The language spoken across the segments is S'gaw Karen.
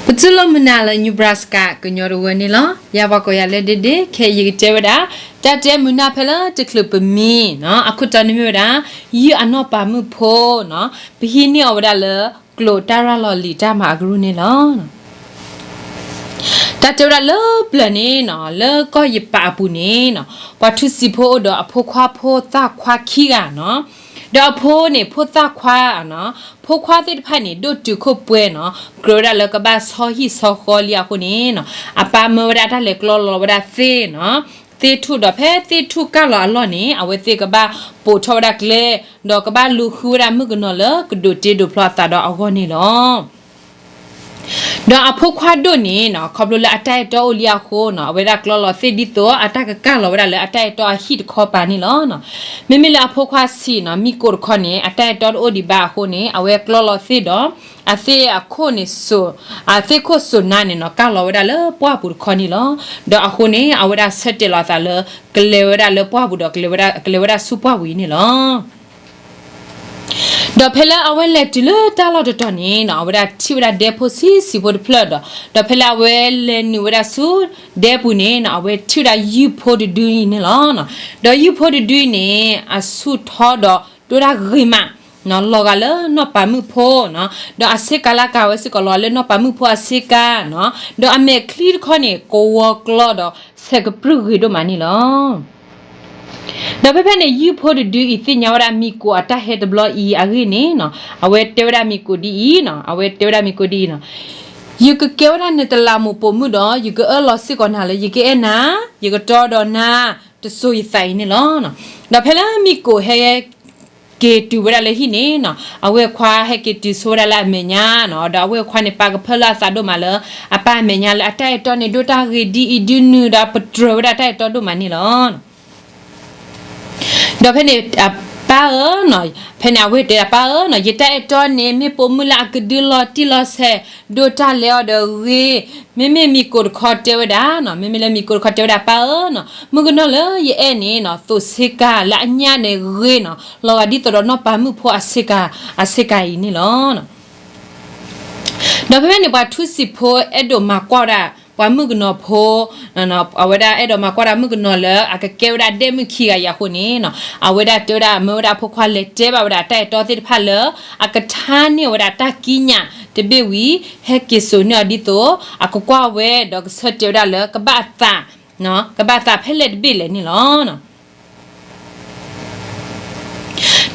ပတူၢ်လိာ်မုာ်နၤလၢ Nebraska ကညီတဝၢန့ၣ်လီၤ. ယၤပှၤကိးယၤလၢဒ့ဒ့, ခဲအံၤယကတဲဝဲဒၣ် တၢ်တဲမုာ်နၢ်ဖဲလၢတချုးပမံနီၤ, အခိၣ်တီန့ၣ်မ့ၢ်ဝဲဒၣ် ယုၢ်အနီၢ်ပၤမုၣ်ဖိနီၤ, ပဟံးန့ၢ်အီၤဝဲဒၣ်လၢ ကျိာ်တၢ်ရၤလီၤလံာ်တၢ်မၤအကရူၢ်န့ၣ်လီၤ. တၢ်တဲဝဲဒၣ်လၢပျၢၤန့ၣ်နီၤ, လၢကီၢ်ယပၤအပူၤန့ၣ်နီၤ, ပှၤထူစံးဖိအိၣ်ဒီးအဖိခွါဖိသၣ်ခွါခံဂၤနီၤ, ဒီးအဖိန့ၣ် ဖိသၣ်ခွါနီၤ, ဖိခွါသ့ၣ်တဖၣ်န့ၣ် ဒိၣ်တုာ်ခိၣ်ပှဲၤနီၤ, ကြၢးဝဲဒၣ်လၢကဘၣ်ဆီဟံၣ်ဆီဃီလံအဃိန့ၣ်နီၤ, အပၢ်မၢဝဲဒၣ်တၢ်လဲၤကျီလီၤဝဲဒၣ်သ့ၣ်နီၤ, သ့ၣ်ထူၣ်ဒီးဖဲသ့ၣ်ထူၣ်ကၢ်လီၤအလီၢ်န့ၣ် အဝဲသ့ၣ်ကဘၣ်ပိာ်ထီၣ်ဝဲဒၣ်ကျဲ, ဒီးကဘၣ်လူၤဃုဝဲဒၣ်မုၣ်ကနီၤလၢကဒိးတ့ဒိးဖျီအသးဒီးအဂီၢ်န့ၣ်လီၤ. ဒီးအဖိခွါဒိၣ်န့ၣ်နီၤ, ခီဖျိလၢအတၢ်အဲၣ်တီအိၣ်လံအဃိနီၤ, အဝဲဒၣ်ကျီလီၤသ့ၣ်ဒ်သိးအတၢ်ကကၢ်လီၤဝဲဒၣ်လၢအတၢ်အဲၣ်တီအဟံၣ်တခီပၤန့ၣ်လီၤ. မ့မ့ၢ်လၢအဖိခွါဆံးနီၤ, မံကိးတခီန့ၣ် အတၢ်အဲၣ်တီတအိၣ်ဒံးဘၣ်အဃိန့ၣ် အဝဲကျီလီၤသ့ၣ်ဒီး အသ့ၣ်အခိၣ်န့ၣ်စိာ်, အသ့ၣ်ခိၣ်စိာ်နါန့ၣ်နီၤ, ကၢ်လီၤဝဲဒၣ်လၢပှၢ်ပူၤတခီန့ၣ်လီၤ. ဒီးအဃိန့ၣ် အဝဲဒၣ်ဆၢတဲာ်လီၤအသးလၢ ကလဲၤဝဲဒၣ်လၢပှၢ်ပူၤဒီး ကလဲၤဝဲဒၣ်ဆူပှၢ်ပူၤအံၤန့ၣ်လီၤ. ဒီးဖဲလၢအဝဲလဲၤတုၤလၢတၢ်လီၢ်တတီၤန့ၣ်နီၤ, အဝဲဒၣ်ထံၣ်ဝဲဒၣ်ဒဲဖိဆံးဆံးဖိတဖျၢၣ်ဒီး, ဒီးဖဲလၢအဝဲလဲၤနုာ်ဝဲဒၣ်ဆူဒဲပူၤန့ၣ်နီၤ, အဝဲထံၣ်ဝဲဒၣ်ယုၢ်ဖိတဒုအံၤန့ၣ်လီၤ. ဒီးယုၢ်ဖိတဒုအံၤန့ၣ် အဆူၣ်ထီဒီးဒိၣ်ဒၣ်ဂ့ၤမးနီၤ, လီၤဂာ်လၢနီၢ်ပၤမုၣ်ဖိနီၤ, ဒီးအဆ့ကၤလၢကၤဝဲစ့ၢ်ကီးလီၤဂာ်လၢနီၢ်ပၤမုၣ်ဖိအဆ့ကၤနီၤ, ဒီးအမဲာ်ချံတခီန့ၣ် ကဝီၤကျီဒီးဆဲးကပြုၢ်ဂ့ၤဒိၣ်မးန့ၣ်လီၤ. ဒီးဖဲဖဲန့ၣ် ယုၢ်ဖိတဒုအံၤ သ့ၣ်ညါဝဲဒၣ်မံၤကိးအတၢ်ဟဲတဘျီအံၤအဂ့ၢ်န့ၣ်နီၤ, အဝဲတဲဝဲဒၣ်မံၤကိးဒ်အံၤနီၤ, အဝဲတဲဝဲဒၣ်မံၤကိးဒ်အံၤနီၤ, ယကကဲဝဲဒၣ်နတလးမူးပိာ်မုၣ်ဒီး ယကအၢၣ်လီၤစ့ၢ်ကီးနၤလၢယကအဲၣ်နၤ, ယကတီဒီးနၤ, တစိၤယသးအံၤန့ၣ်လီၤ. ဒီးဖဲလၢမံၤကိးဟဲ က့ၤတုၤဝဲဒၣ်လၢဟံၣ်န့ၣ်နီၤ, အဝဲၢ်ခွါဟဲက့ၤတုၤဆိဝဲဒၣ်လၢအမဲာ်ညါနီၤ, ဒီးအဝဲၢ်ခွါန့ၣ် ပာ်ကဖၢလၢအသးဒိၣ်မးလၢ အပၢ်အမဲာ်ညါလၢအတၢ်အဲၣ်တီန့ၣ် ဒိၣ်တၢ်ဂ့ၤဒ်အံၤဒ်နုၤဒီး ပတြၢၤဝဲဒၣ်တၢ်အဲၣ်တီဒိၣ်မးန့ၣ်လီၤ. ဒီးဖဲန့ၣ် အပၢ်ဧၢနီၤ, ဖဲန့ၣ်အဝဲတဲဒၣ်ပၢ်ဧၢနီၤ, ယတၢ်အဲၣ်တီန့ၣ် မ့ၢ်ပိာ်မုၣ်လၢအကဒုလီၤတံၢ်လီၤဆဲး ဒိၣ်တၢ်လဲၤအီၤဒီးဂ့ၤ, မ့မ့ၢ်မံၤကိးတခီတဲဝဲဒၣ်နီၤ, မ့မ့ၢ်လၢမံၤကိးတခီတဲဝဲဒၣ်ပၢ်ဧၢနီၤ, မုၣ်ကနီၤလၢယအဲၣ်န့ၣ်နီၤ, သိးဆ့ကၤလၢအညၣ်န့ၣ်ဂ့ၤနီၤ, လီၤဂာ်ဒ်သိးဒီးနီၢ်ပၤမုၣ်ဖိအဆ့ကၤ, အဆ့ကၤအံၤန့ၣ်လီၤ. ဒီးဖဲဖဲန့ၣ် ပှၤထူစံးဖိအဲၣ်ဒိးမၤကွၢ်ဝဲဒၣ် ပှၤမုၣ်ကနီၤဖိ, အဝဲဒၣ်အဲၣ်ဒိးမၤကွၢ်ဒၣ်မုၣ်ကနီၤလၢအကကဲဝဲဒၣ်ဒဲမုၣ်ခံဂၤအံၤအဃိန့ၣ်နီၤ, အဝဲဒၣ်တဲဝဲဒၣ် မၢဝဲဒၣ်အဖိခွါလဲၤတဲဘၣ်ဝဲဒၣ်တၢ်အဲၣ်တီသ့ၣ်တဖၣ်လၢ အကထါန့ၢ်ဝဲဒၣ်တၢ်ကံးညာ်တဘ့ၣ်ဝံၤ ဟဲက့ၤစိာ်န့ၢ်အီၤဒ်သိး အကကွၢ်ဝဲဒီးကဆၢတဲာ်ဝဲဒၣ်လၢကဘၣ်အသး ကဘၣ်သးဖဲလဲၣ်တဘ့ၣ်လဲၣ်န့ၣ်လီၤ.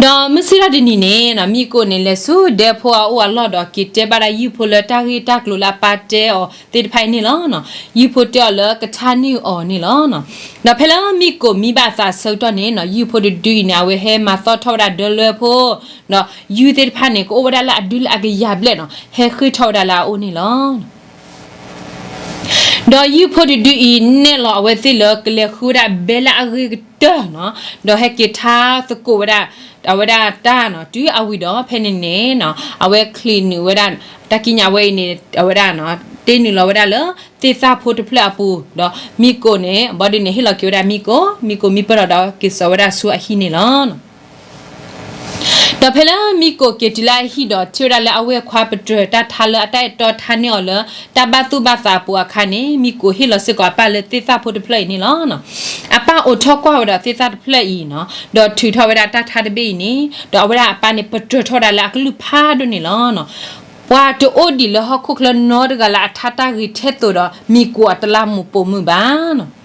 ဒီးမုၢ်ဆ့ၣ်ထီၣ်တနံၤန့ၣ်နီၤ, မံၤကိာ်န့ၣ် လဲၤဆူဒဲဖိအအိၣ်အလီၢ်ဒီး က့ၤတဲဘၣ်ဒၣ်ယုၢ်ဖိလၢတၢ်ဂ့ၢ်တၢ်ကျိၤလၢအပၢ်တဲအီၤသ့ၣ်တဖၣ်အံၤန့ၣ်လီၤ. ယုၢ်ဖိတဲအီၤလၢကထါန့ၢ်အီၤန့ၣ်လီၤ. ဒီးဖဲလၢမံၤကိာ်မံဘၣ်အသးအဆၢကတီၢ်န့ၣ်နီၤ, ယုၢ်ဖိတဒုအံၤန့ၣ် အဝဲဟဲမၤသီၣ်ထီၣ်ဝဲဒၣ်ဒၢလွဲဖိ, ဒီးယုၢ်သ့ၣ်တဖၣ်န့ၣ် ကအိၣ်ဝဲဒၣ်လၢအဒုလၢအကယၤဘျဲၣ်နီၤ, ဟဲဃ့ၢ်ထီၣ်ဝဲဒၣ်လၢအအိၣ်န့ၣ်လီၤ. ဒီးယုၢ်ဖိတဒုအံၤ နဲၣ်လီၤအဝဲသ့ၣ်လၢကလဲၤဃုဝဲဒၣ်ဘဲလၢအဂ့ၤကတၢၢ်နီၤ, ဒီးဟဲက့ၤထါသကိးဝဲဒၣ် အဝဲဒၣ်တၢ်နီၤ, တုၤအဝံၤဒီး ဖဲန့ၣ်န့ၣ်နီၤ, အဝဲချံးနုာ်ဝဲဒၣ် တၢ်ကံးညာ်ဝဲအံၤန့ၣ် အဝဲဒၣ်နီၤ, တ့နုာ်လီၤဝဲဒၣ်လၢသ့ၣ်သၣ်ဖိတဖျၢၣ်အပူၤ, ဒီးမံၤကိာ်န့ၣ် ဘီဒုန့ၣ် ဟ့ၣ်လီၤက့ၤဝဲဒၣ်မံၤကိာ်, မံၤကိာ်မံပၢၢ်ထီၣ်ဒီး က့ၤစိာ်ဝဲဒၣ်ဆူအဟံၣ်န့ၣ်လီၤ. ဒီးဖဲလၢမံၤကိာ်က့ၤတုၤလၢအဟံၣ်ဒီး ထံၣ်ဝဲဒၣ်လၢအဝဲၢ်ခွါပတြၢၤတၢ်ထါလၢအတၢ်အဲၣ်တီထါန့ၢ်အီၤလၢ တၢ်ဘၣ်သူၣ်ဘၣ်သးအပူၤအခါန့ၣ်, မံၤကိာ်ဟ့ၣ်လီၤစ့ၢ်ကီးအပၢ်လၢသ့ၣ်သၣ်ဖိတဖျၢၣ်အံၤန့ၣ်လီၤ. အပၢ်အိးထီၣ်ကွၢ်ဝဲဒီးသ့ၣ်သၣ်တဖျၢၣ်အံၤနီၤ, ဒီးထုးထီၣ်ဝဲဒၣ်တၢ်ထါတဘ့ၣ်အံၤန့ၣ်, ဒီးအဝဲဒၣ်အပၢ်န့ၣ် ပတြၢၤထီၣ်ဝဲဒၣ်လၢအကလုၢ်ဖးဒိၣ်န့ၣ်လီၤ. ပှၤတအိၣ်ဒံးလၢဟီၣ်ခိၣ်ချၢနီတဂၤလၢအထါတၢ်ဂ့ၤထဲသိးဒီး မံၤကိာ်အတလးမူးပိာ်မုၣ်ဘၣ်နီၤ.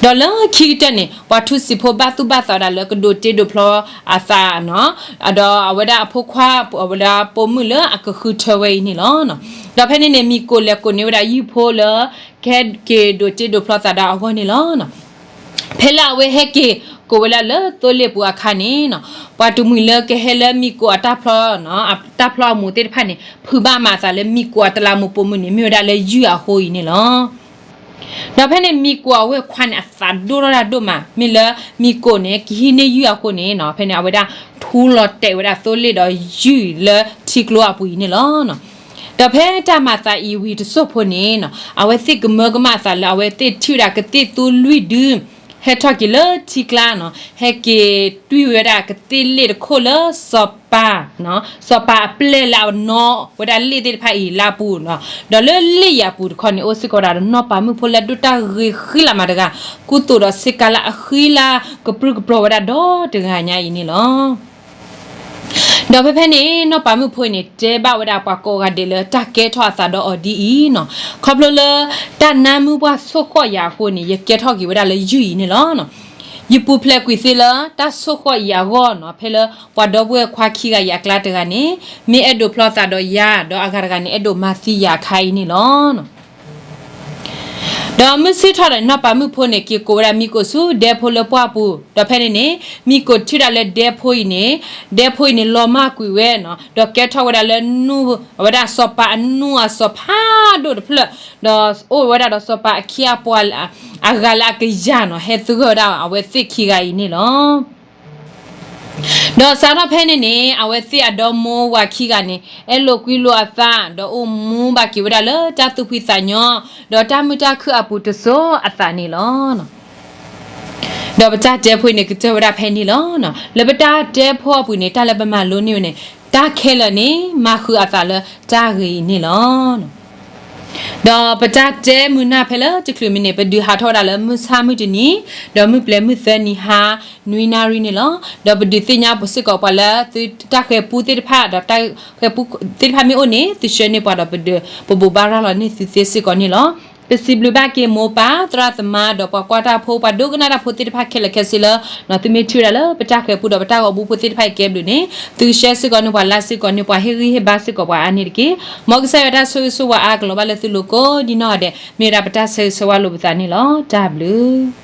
ဒီးလၢခံကတၢၢ်န့ၣ် ပှၤထူစံးဖိဘၣ်သူၣ်ဘၣ်သးဝဲဒၣ်လၢကဒိးတ့ဒိးဖျီအသးနီၤ, ဒီးအဝဲဒၣ်အဖိခွါ အဝဲဒၣ်ပိာ်မုၣ်လၢအကဃုထၢဝဲအံၤန့ၣ်လီၤ. ဒီးဖဲန့ၣ်န့ၣ် မံၤကိာ်လဲၤကိးန့ၢ်ဝဲဒၣ်ယုၢ်ဖိလၢ ကဟဲက့ၤဒိးတ့ဒိးဖျီသးဒီးအဂီၢ်န့ၣ်လီၤ. ဖဲလၢအဝဲဟဲက့ၤကိးဝဲဒၣ်လၢသိလ့ၣ်ပူၤအခါန့ၣ်နီၤ, ပှၤတမှံၤလၢကဟဲလၢမံၤကိာ်အတၢ်ဖျီ တၢ်ဖျီအမူးသ့ၣ်တဖၣ်န့ၣ် ဖုးဘၣ်မးအသးလၢမံၤကိာ်အတလးမူးပိာ်မုၣ်န့ၣ် မ့ၢ်ဝဲဒၣ်လၢယုၢ်အဃိအံၤန့ၣ်လီၤ. ဒီးဖဲန့ၣ် မံၤကိာ်အဝဲၢ်ခွါန့ၣ် အသးဒိၣ်ထီၣ်ဒိၣ်မး, မ့ၢ်လၢမံၤကိာ်န့ၣ် ကဟံးန့ၢ်ယုၢ်အဃိန့ၣ်နီၤ, ဖဲန့ၣ် အဝဲဒၣ်ထူလီၤတဲာ်ဝဲဒၣ်သိလ့ၣ်ဒီးယုၢ်လၢထံကျိအပူၤအံၤန့ၣ်လီၤ. ဒီးဖဲတၢ်မၤသးအံၤဝံၤတစိၢ်ဖိန့ၣ်နီၤ, အဝဲသ့ၣ်ကမၢကမၣ်အသးလၢ အဝဲသ့ၣ်ထံၣ်ဝဲဒၣ်ကသ့ၣ်သူလွံၢ်ဒု ဟဲထီၣ်က့ၤလၢထံကျါနီၤ, ဟဲက့ၤတွံၢ်ဝဲဒၣ်ကသ့ၣ်လ့ၣ်တခိၣ်လၢစီၤပၤ, စီၤပၤအပျဲၢ်လၢအနီၣ်ဝဲဒၣ်လ့ၣ်သ့ၣ်တဖၣ်အံၤလၢအပူၤနီၤ, ဒီးလၢလ့ၣ်အံၤအပူၤတခီန့ၣ် အိၣ်စ့ၢ်ကီးဝဲဒၣ်ဒီးနီၢ်ပၤမုၣ်ဖိလၢအဒိၣ်တၢ်ဂ့ၤဃံလၤမးတဂၤ, ကူသိးဒီးဆ့ကၤလၢအဃံလၤကပြုၢ်ကပြီၤဝဲဒၣ်ဒီတဂၤညါအံၤန့ၣ်လီၤ. ဒီးဖဲဖဲန့ၣ် နီၢ်ပၤမုၣ်ဖိအံၤန့ၣ် တဲဘၣ်ဝဲဒၣ်ပှၤကိးဂၤဒဲးလၢတၢ်ကဲထီၣ်အသးဒီးအီၤဒ်အံၤနီၤ, ခီဖျိလၢတၢ်နါမုၢ်ပှၢ်ဆိၣ်ဃီၣ်ယၤအဃိန့ၣ် ယကဲထီၣ်က့ၤဝဲဒၣ်လၢယုၢ်အံၤန့ၣ်လီၤ. ယပူၤဖျဲးကွံာ်သ့လၢတၢ်ဆိၣ်ဃီၣ်အံၤအဂီၢ်နီၤ, ဖဲလၢပှၤဒီပုၢ်ဝဲၢ်ခွါခံဂၤအံၤအကျါတဂၤန့ၣ် မ့ၢ်အဲၣ်ဒိးဖျီသးဒီးယၤ, ဒီးအဂၤတဂၤန့ၣ် အဲၣ်ဒိးမၤသံယၤအခါအံၤန့ၣ်လီၤ. ဒီးမုၢ်ဆ့ၣ်ထီၣ်ဒီး နီၢ်ပၤမုၣ်ဖိန့ၣ် က့ၤကိးဝဲဒၣ်မံကိးဆူဒဲဖိလၢပှၢ်ပူၤ, ဒီးဖဲန့ၣ်န့ၣ် မံကိးထံၣ်ဒၣ်လၢဒဲဖိအံၤန့ၣ်, ဒဲဖိအံၤန့ၣ် လီၤမၢ်ကွံာ်ဝဲနီၤ, ဒီးကဲထီၣ်ဝဲဒၣ်လၢ အဝဲဒၣ်စီၤပၤအနူၢ်အစီၤဖးဒိၣ်တဖျၢၣ်, ဒီးအိၣ်ဝဲဒၣ်ဒီးစီၤပၤအခ့အပှၤ အဂၤလၢအကယၤနီၤ, ဟဲသဂၢၢ်ဝဲဒၣ်အဝဲသ့ၣ်ခံဂၤအံၤန့ၣ်လီၤ. ဒီးစးထီၣ်ဖဲန့ၣ်န့ၣ် အဝဲသ့ၣ်အဒီမိၢ်ဝၤခံဂၤန့ၣ် အဲၣ်လိာ်ကွံလိာ်အသး, ဒီးအိၣ်မူဘၣ်က့ၤဝဲဒၣ်လၢတၢ်သူၣ်ဖှံသးညီ, ဒီးတၢ်မုာ်တၢ်ခုၣ်အပူၤတစိၤအသးန့ၣ်လီၤ. ဒီးပတၢ်တဲဖိအံၤန့ၣ် ကတၢၢ်ဝဲဒၣ်ဖဲန့ၣ်လီၤ. လၢပတၢ်တဲဖိအပူၤန့ၣ် တၢ်လၢပမၤလိန့ၢ်ဝဲန့ၣ် တၢ်ခဲလၢာ်န့ၣ် မၤဃုာ်အသးလၢတၢ်ဂ့ၤအံၤန့ၣ်လီၤ. ဒီးပတၢ်တဲမုာ်နၢ်ဖဲလၢတချုးမံၤန့ၣ် ပဒုးဟးထီၣ်ဝဲဒၣ်လၢမုၢ်ဆၣ်မုၢ်တနံၤ, ဒီးမုၢ်ပျဲၤမုၢ်သၢနံၤဟါ နွံနၣ်ရံၣ်န့ၣ်လီၤ. ဒီးပဒုးသ့ၣ်ညါစ့ၢ်ကီးပှၤလၢသုတၢ်ဃဲၤပူသ့ၣ်တဖၣ်, ဒီးတၢ်ဃဲၤပူသ့ၣ်တဖၣ်မ့ၢ်အိၣ်န့ၣ် သုဆှၢန့ၢ်ပှၤဒီးပဒုး ပဘိးဘၣ်ရၤလီၤန့ၢ်သုသ့စ့ၢ်ကီးန့ၣ်လီၤ. ပစံးဘျုးဘၣ်က့ၤမိၢ်ပၢ်သရၣ်သမါ ဒီးပှၤကွၢ်တၢ်ဖိ ပှၤဒိကနၣ်တၢ်ဖိသ့ၣ်တဖၣ်ခဲလၢာ်ခဲဆ့လၢ သုမ့ၢ်ထံၣ်ဝဲဒၣ်လၢပတၢ်ဃဲၤပူဒီးပတၢ်ဂီၤပူဖိသ့ၣ်တဖၣ်အံၤကဲဘျုးန့ၣ် သုကshareစ့ၢ်ကီးန့ၢ်ပှၤ, likeစ့ၢ်ကီးန့ၢ်ပှၤ, ဟ့ၣ်ဂံၢ်ဟ့ၣ်ဘါစ့ၢ်ကီးပှၤအါန့ၣ်တက့ၢ်. မ်ကစၢ်ယွၤတၢ်ဆိၣ်ဂ့ၤဆိၣ်ဝါအါကလီၤဘၣ်လၢသုလိၤကိးဒ်နီၢ်ဂၤဒဲး, မ့ၢ်ဝဲဒၣ်ပတၢ်ဆၢဂ့ၤဆၢဝါလိာ်ပသးန့ၣ်လီၤ. တၢ်ဘျုး